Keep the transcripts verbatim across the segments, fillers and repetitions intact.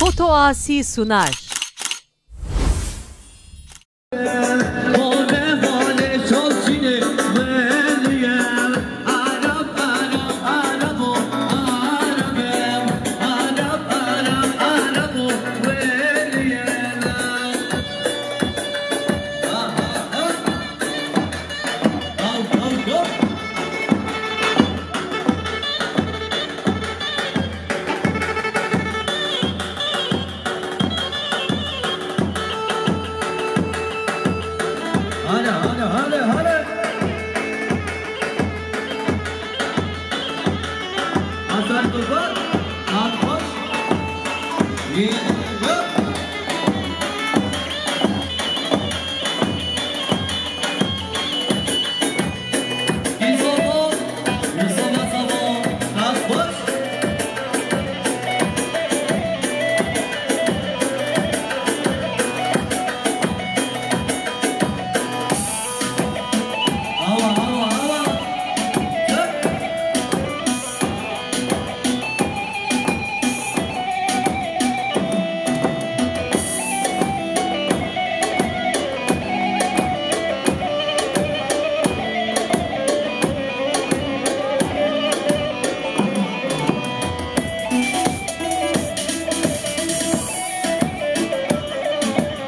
Foto Asi sunar. Hadi, hadi, hadi, hadi. Hasan Kurban, Hasan Koç. Yürü.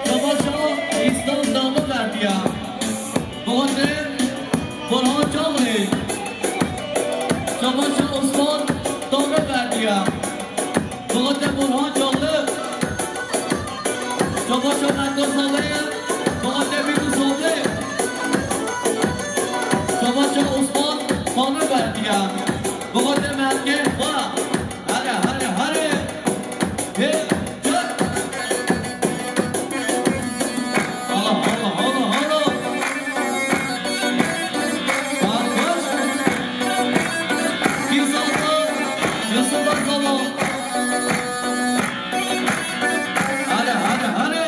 Savaşa İslam damı verdi ya. Muharrem Burhan Canlı. Savaşa Osman Tanrı verdi ya. Muharrem Burhan Canlı. Savaşa Mehmet Salih. Muharrem Yunus Salih. Savaşa Osman Tanrı verdi ya. Muharrem Erken. Hare, hare, hare. Hey, hey. Hala, hala, hala, hala. Saat kaç? Kim saldı? Yusuf Arslan. Hadi, hadi, hadi.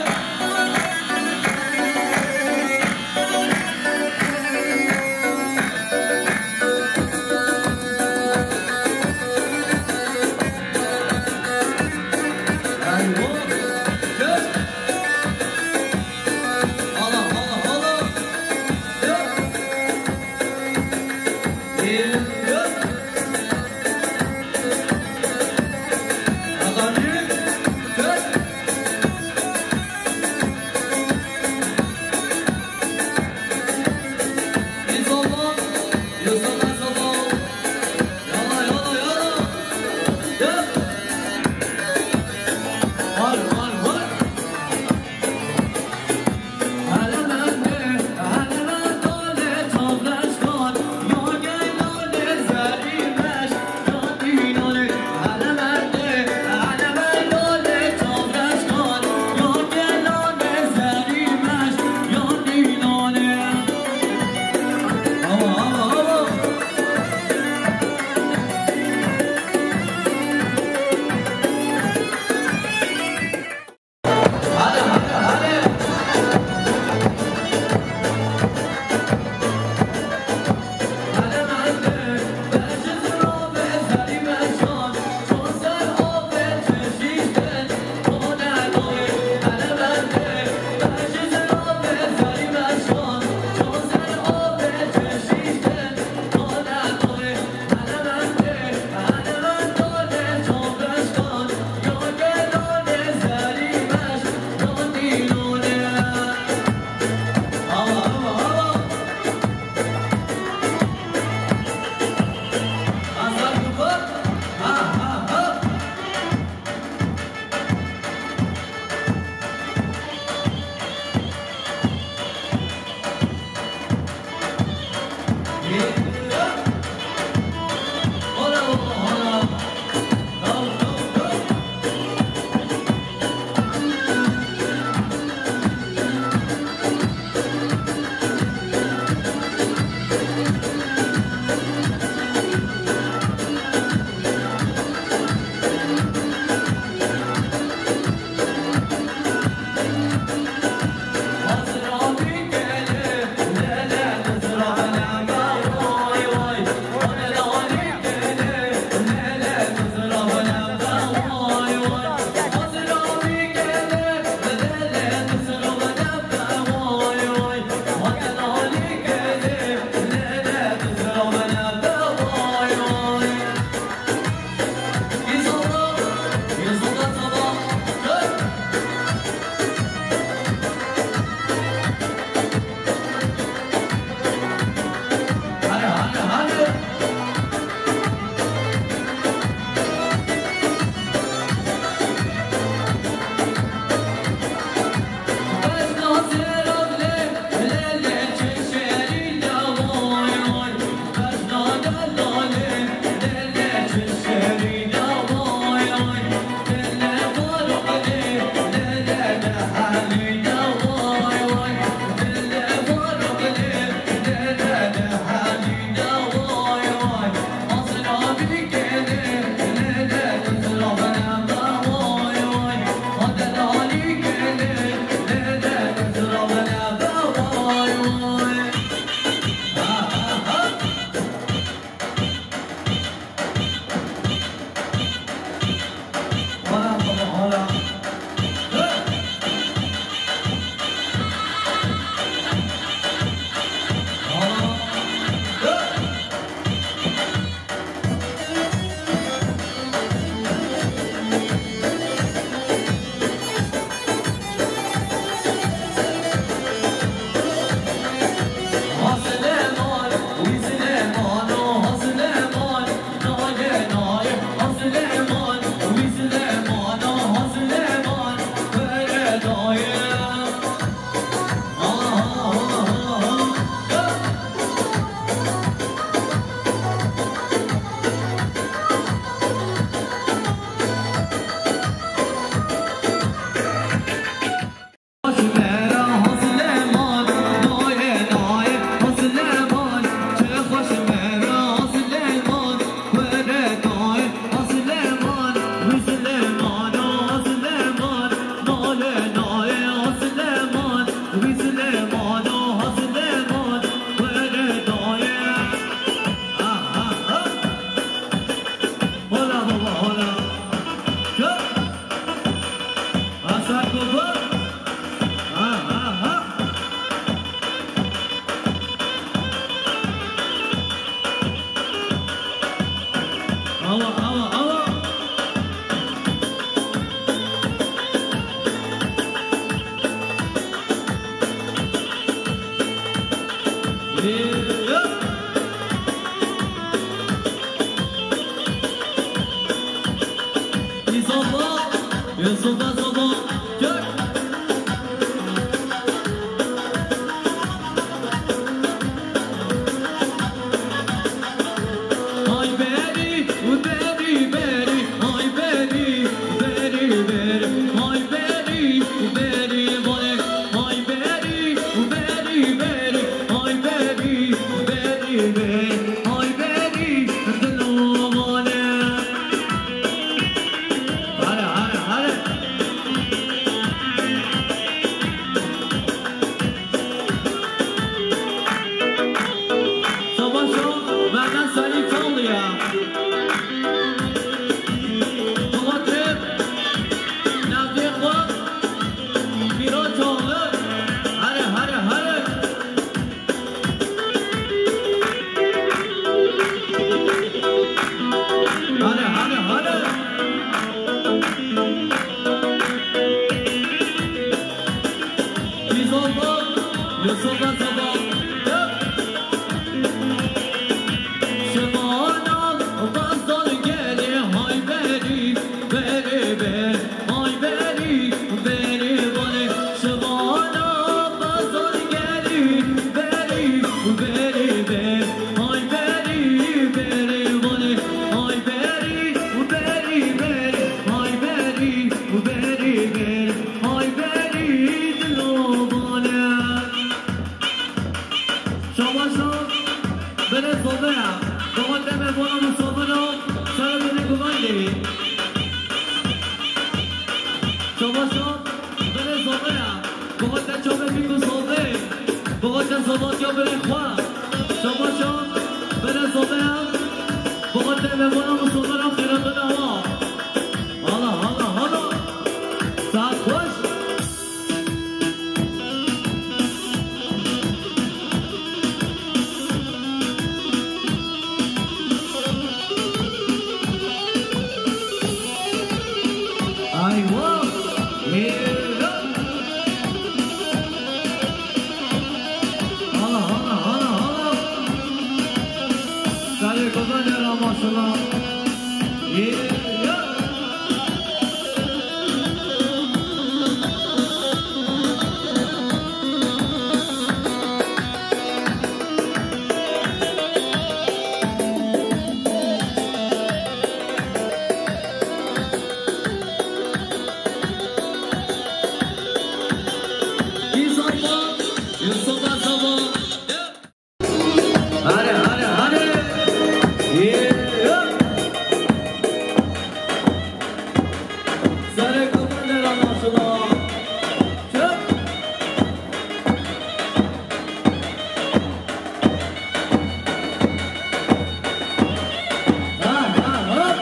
Soba, soba, soba, çök. Hay berî, berî, berî, hay berî, berî, berî, hay berî, berî, vale, hay berî, berî, berî, hay berî, berî, berî, hay berî, dilo vale. Hale, hale, hale. Şabaşo, Mehmet Salih Çağlı'ya. Domates, Nazlı Kol, Miro Çağlı. Hale, hale, hale. Hale, hale, hale. Îzolba, Yusuf Azaba. Şevana, Bazdan gelê, hay berî, berê, berê. Ay berî, berî, berî, şivana bazar gelî, berî, berî, berî. Ay berî, berî, berî, ay berî, berî, berî, ay berî, berî, berî, ay berî, dilo bale. Şabaşo, berê sobeya. Baba deme bona musafiro, şere beni guvandê. Şabaşo, berê sobeya. Baba te çabe bîku sobe. Baba te sobatya berê xwe. Şabaşo, berê sobeya. Baba deme bona musafiro, xêratona wa. Hala, hala, hala. Saat xweş. Aywa! Hêra! Hala, hala, hala, hala! Serê Kozanê ra maşallah! Hêra! Hare, hare, hare. Yê, yê. Serê Kozanê ra maşallah. Çöp. Ha, ha, ha.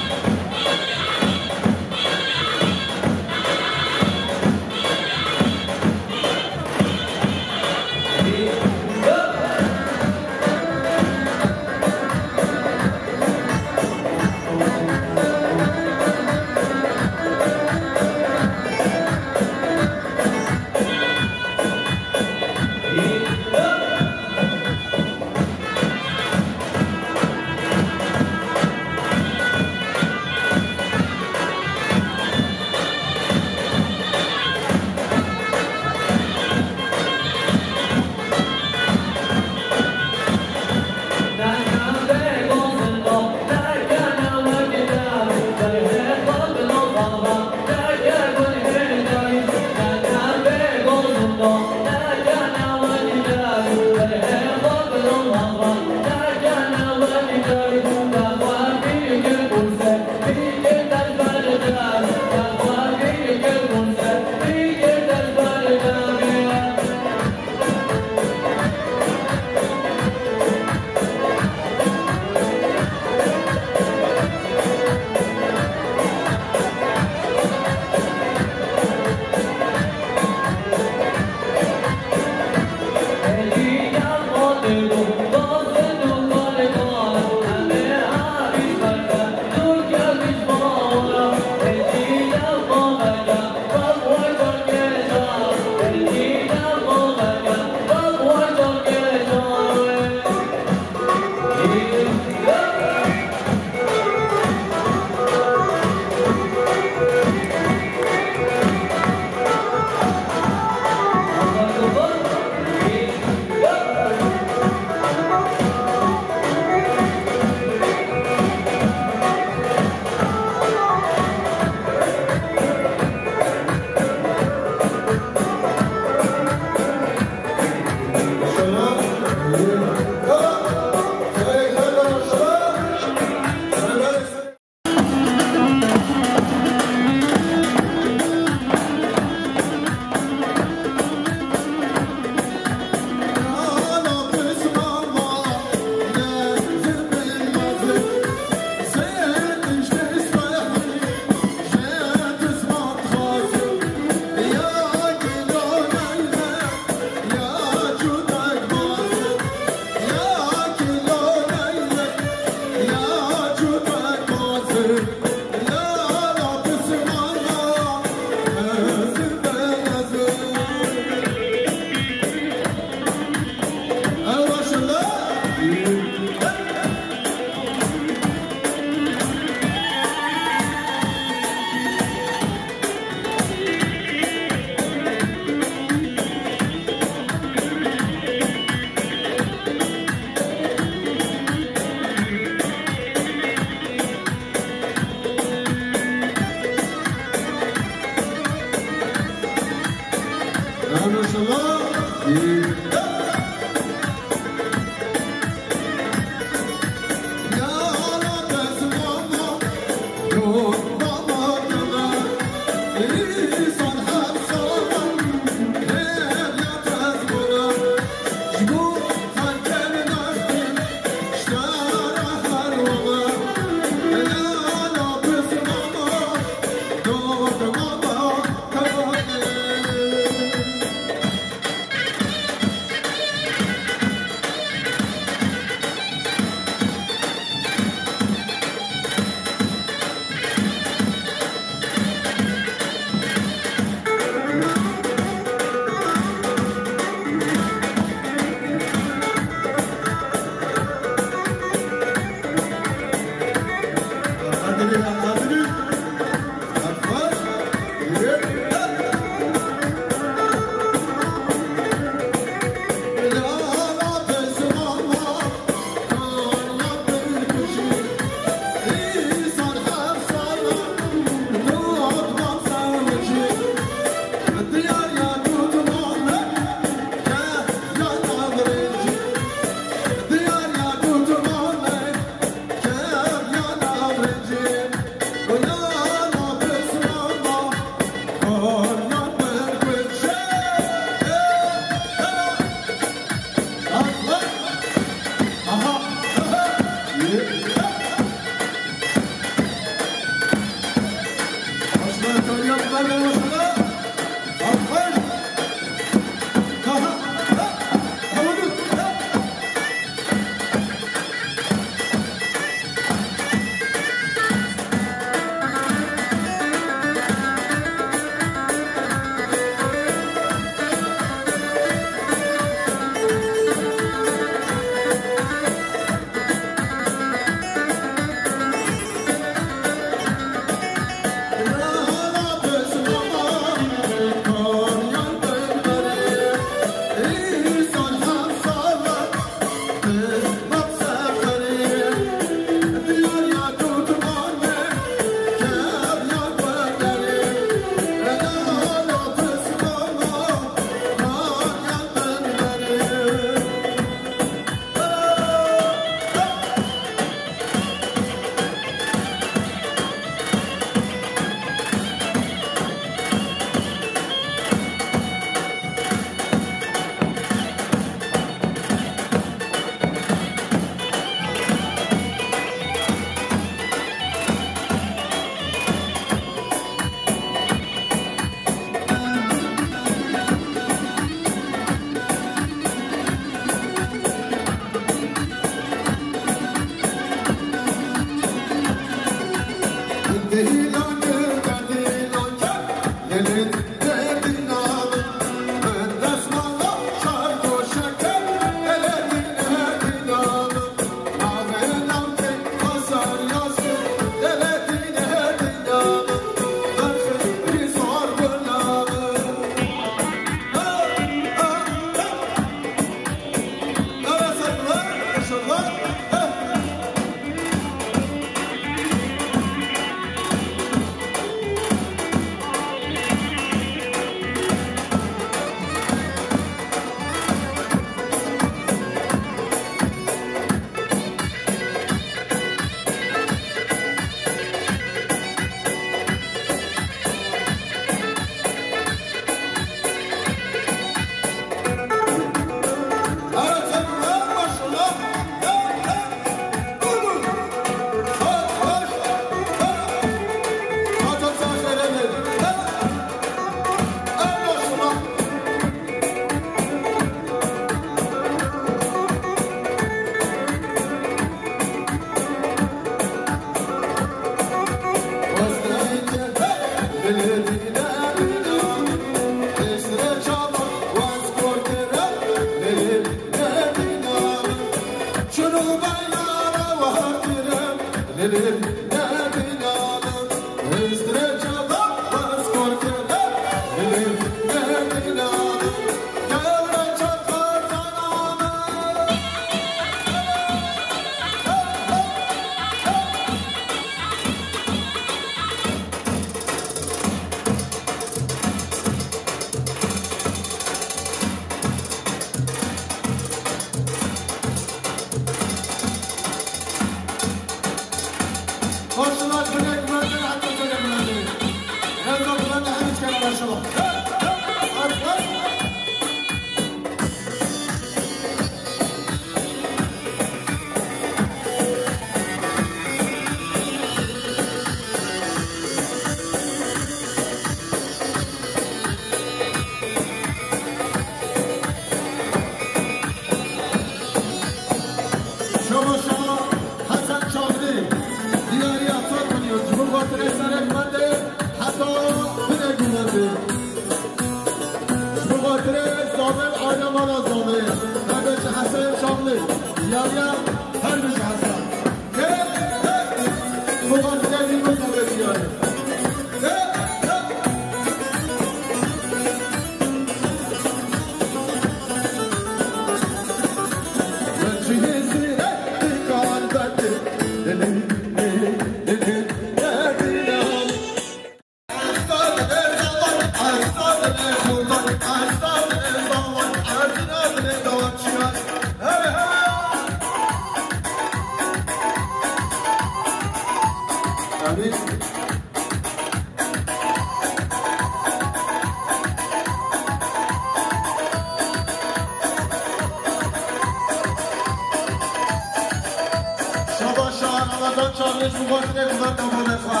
Xwatirê xizmeta mala xwe.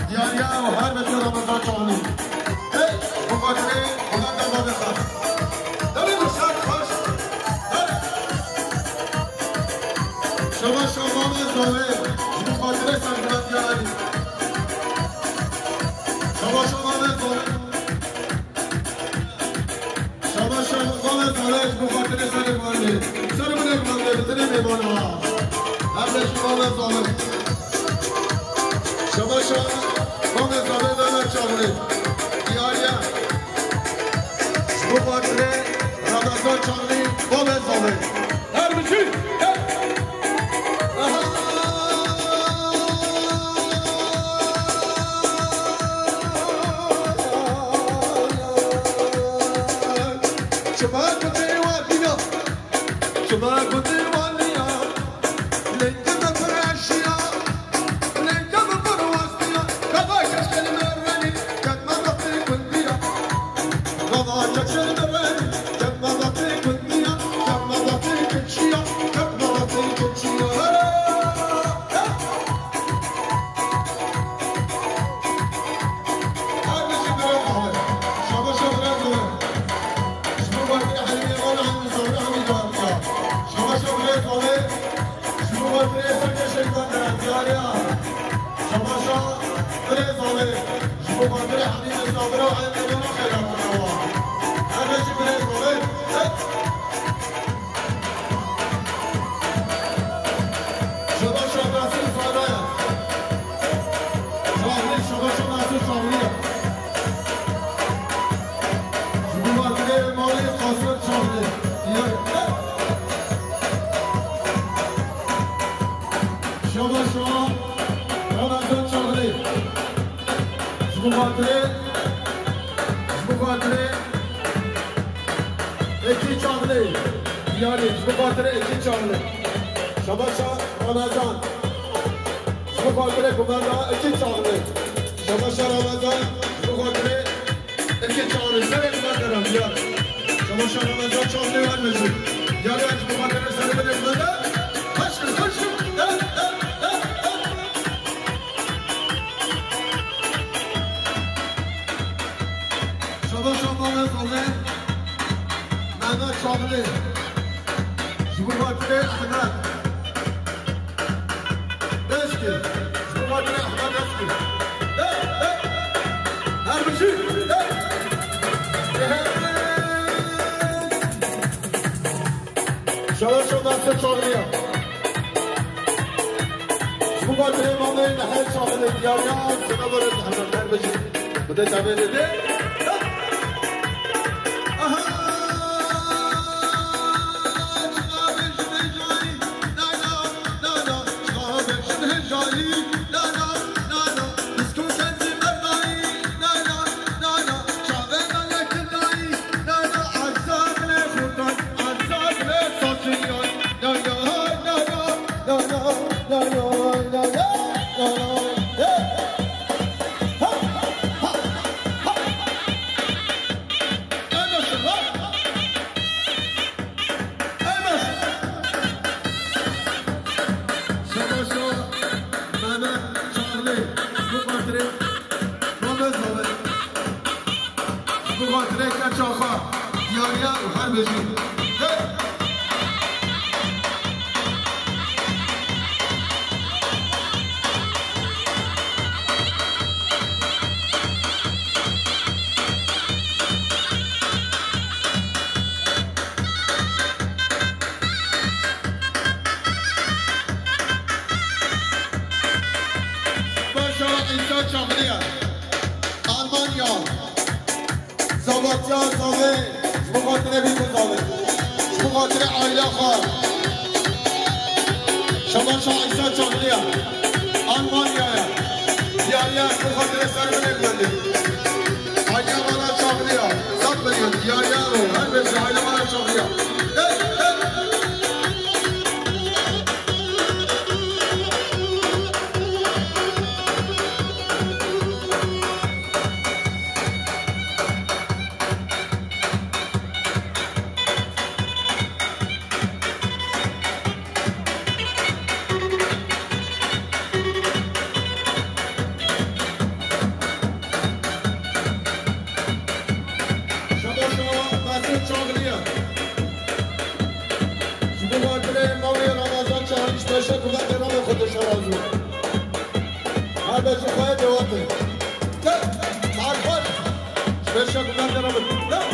Diyariya ew her bêjin Ramazan Çavlî. Hey, xwatirê xizmeta mala xwe. Demê bi ser xweş. Hey. Şaba şaba me zave. Ji bo xwatirê serhilatiya Elî. Şaba şaba me zave. Şaba şaba, Mame Zalê, ji bo xatirê serê mane. Serê min ê mane, bi tenê mêmana. Her de ji Mame Zalê. Şaba şaba, Mame Zalê, Mehmet Çağrı. Diyariye. Ji bo xatirê Ramazan Çağrı, Mame Zalê. Her biçî. Hey! Aha! Çima gotê wan niya? Çima gotê wan niya? Lêngê me pir eşiya. Lêngê me pir wastiya. Gava keşkê li me renî. Ketma vextê gundiya. Gava keşkê li me renî. Ketma vextê gundiya. Ketma vextê keçiya. Ketma vextê keçiya. Hey! Hey! Her bijî birêz Zalê. Şabaşa birêz Zalê. Ji bo xatirê Helîmê Wan, Helîmê Sabirê, Helîmê Cahatiya. Şabaşa birêz Zalê. Ji bo xatirê Serkê Şehîdan Diyariya. Şabaşa birêz Zalê. Ji bo xatirê Helîmê Sabirê û Helîmê Wan xeyratî ewa. Her bijî birêz Zalê. Hey! Şabaşa Nasir Zalê. Çavlî, şabaşa Nasir Çavlî. Ji bo xatirê malê Qasir Çavlî. Şabaşa Ramazan Çavlî. Ji bo xatirê, ji bo xatirê Ekî Çavlî. Diyarî, ji bo xatirê Ekî Çavlî. Şabaşa Ramazan. Ji bo xatirê Gumenda Ekî Çavlî. Şabaşa Ramazan, ji bo xatirê Ekî Çavlî. Serê Gumenda Diyar. Şabaşa Ramazan Çavlî û her bijî. Diyarî, ji bo xatirê serê binê Gumenda. Xweş kir, xweş kir. Hey, hey, hey, hey. Şaba şaba me zane, Mehmet Çavlî. Ji bo xatirê Ehmed. Dest kir. Ji bo xatirê Ehmed dest kir. Hey, hey. Her bijî. Hey. Hey, hey. Şabaş û Nasir Çavliya. Ji bo xatirê mamê Nehel Çavlê diyariya, sena bo rêz Ehmed her bijî. Bide tevê de. Aha! Çavê ji vêjayî, nana, nana, çavê ji vêjayî, nana, nana. Savaşa Mehmet Çağlı, bu hatırı Mehmet Mehmet. Ji bo xatirê keça xwe, diyariya û her bijî. Hey! Başa Îsa Çavliya, Almanya. Zavatiya Zavê, ji bo xatirê Bîbû Zavê. Ji bo xatirê aîla xwe. Şabaşa Îsa Çavliya. Almanyaya. Diyariya, ji bo xatirê ser binê bendê. Aîla Mala Çavliya. Sed milyon. Diyariya ro. Her bêjî aîla Mala Çavliya. Hey, hey. Şekulan Cenabê Xwedê şerazû. Her be ji xwe dewate. Gel, tarxwar. Ji ber şekulan Cenabê. Gel.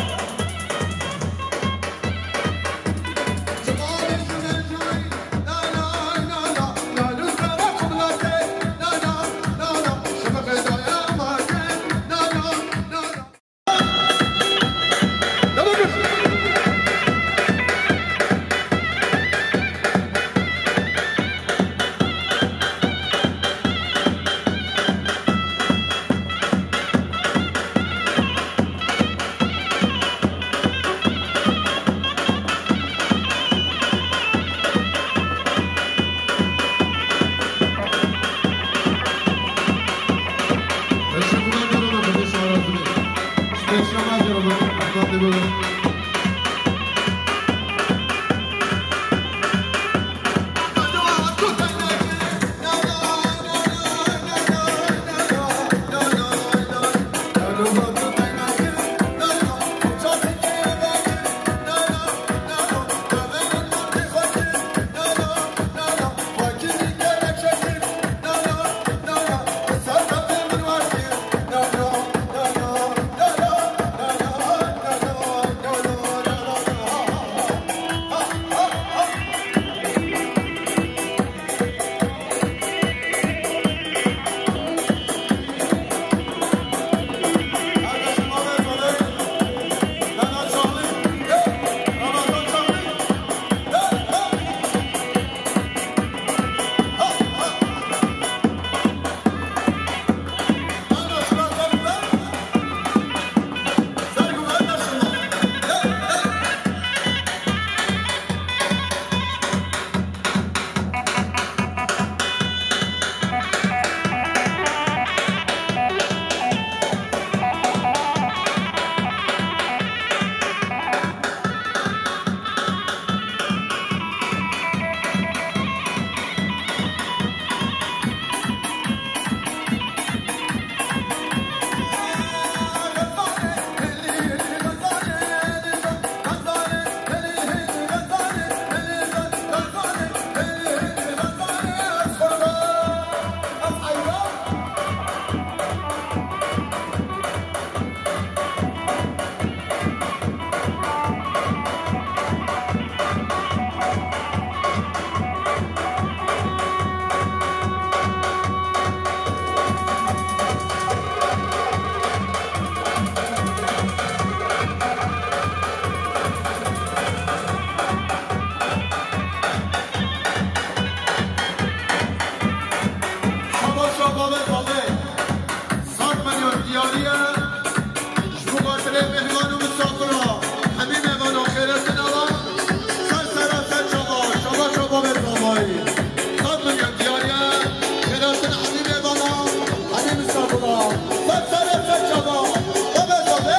Şaba şaba ve zade. Sed milyon diyariye. Ji bo xatirê mehman û misafira hemî mêvana xêretina wan ser sera ser çava, çava çava bê zavayî. Sed milyon diyariye xêretin hemî mêvana, hemî misafira ser sera ser çava. Bê zavê.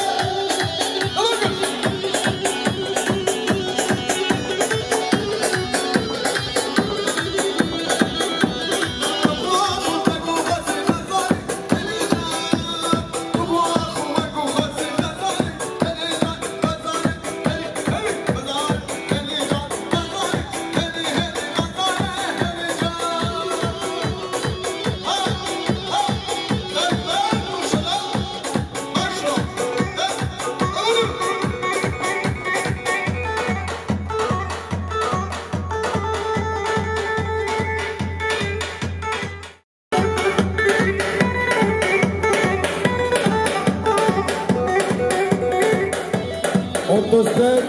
Otuz dört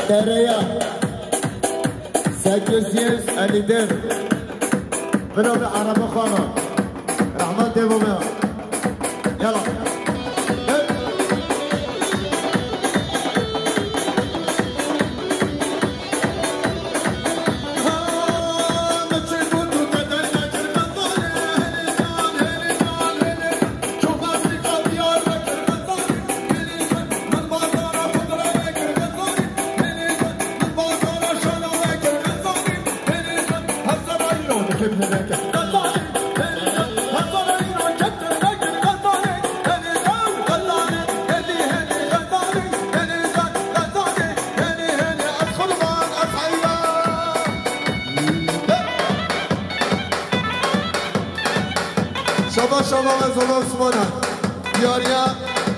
Dereya, sekiz yüz elli dört. Bira bi araba xana. Rahmet devam ya. Yala. Şaba me Zala Osman e. Diyariye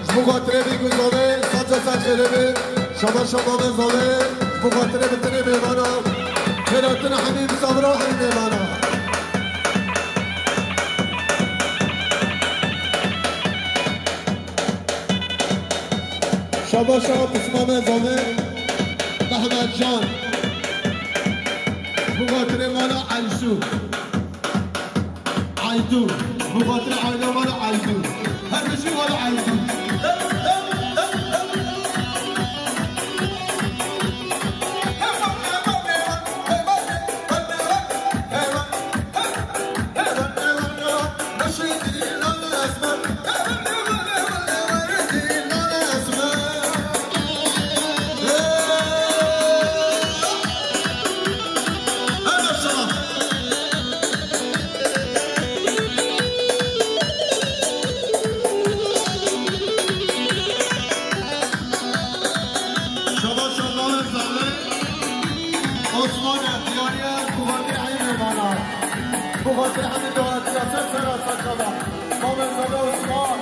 ji bo xatirê vî ku Zalê saca ser xêrê be. Şaba şaba me Zalê ji bo xatirê bi tenê mêvana. Xêratina hemî misafira hemî mêvana. Şaba şaba pisma me Zalê Mehmet Can. Ji bo xatirê mala Eyşû. Aydû. Bi xatirê aile wala Aydû. Her bijî wala Aydû. Şaba şaba Zalê Osman e, diyariye, bi xatirê hemî mêvana. Bi xatirê hemî dawetiya ser sera ser şaba. Mamê Zalê Osman.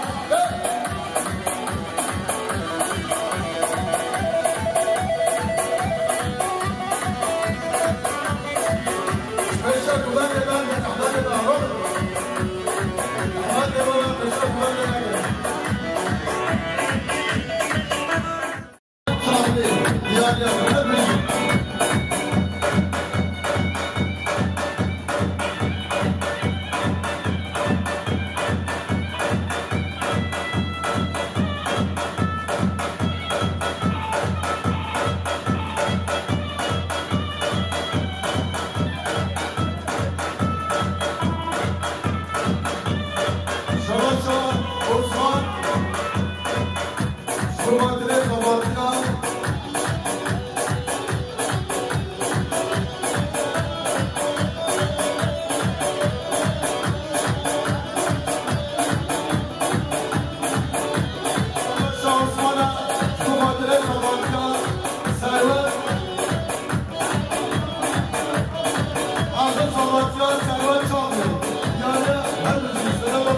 Şaba şaba Osman. Şubatine, Şubatine. Şansmana, Şubatine, Şubatine. Servet. Axir Şubatine, Servet Çamlı. Yani her bir şey selam.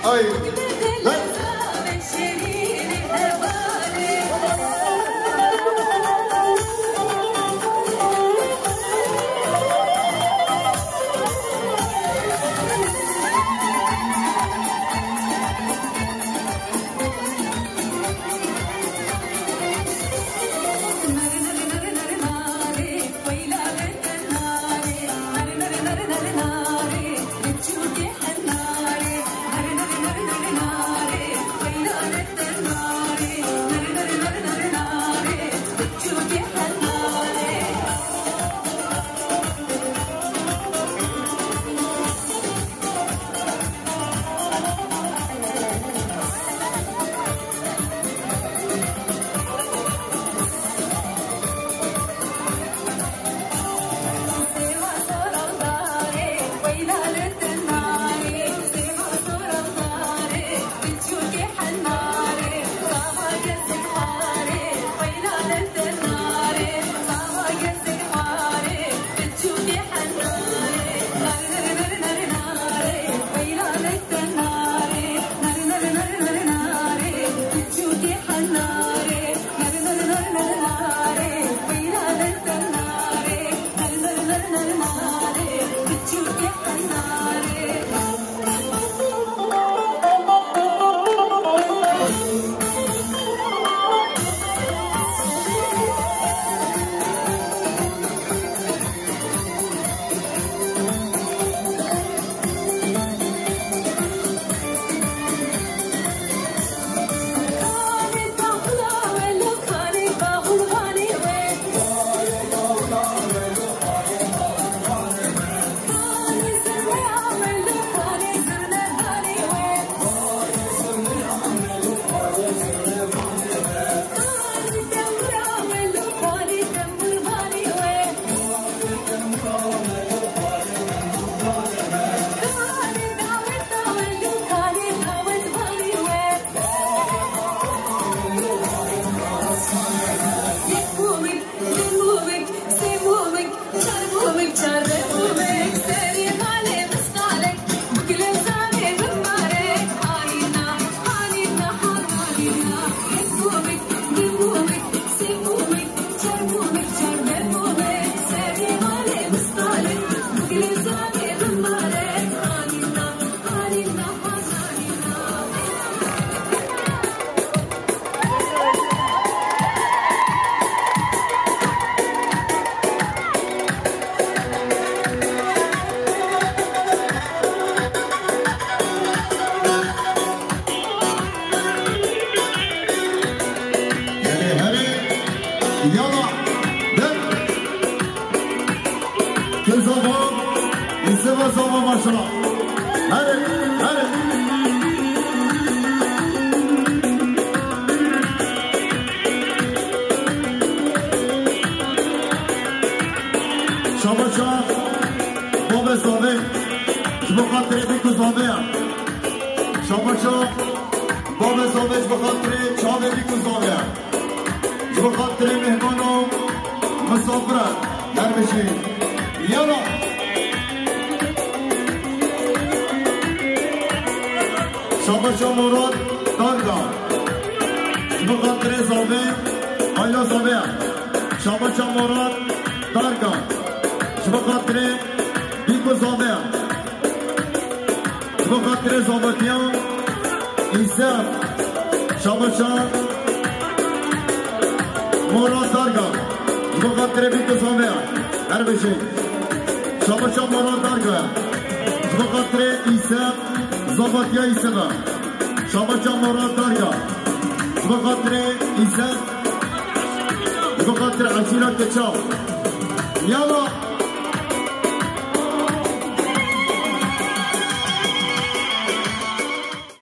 Ay. Yala, dem. Kê zava, îseva zava maşallah. Hadi, hadi. Şabaşa, bavê zavê, ji bo xatirê bîk û zavê ya. Şabaşa, bavê zavê, ji bo xatirê çavê bîk û zavê ya. Ji bo xatirê mêhman û misafir e. Her bijî. Yala. Şabaşa Murat Darga. Ji bo xatirê zavê, ayla zavê. Şabaşa Murat Darga. Ji bo xatirê bîk û zavê. Ji bo xatirê zavetiya Îsef, şabaşa Murat Darga. Ji bo xatirê bîk û zavê. Her bijî. Şabaşa Murat Darga. Ji bo xatirê Îsef, zavetiya Îsef e. Şabaşa Murat Darga. Ji bo xatirê Îsef. Ji bo xatirê Esîla Keçal. Yala.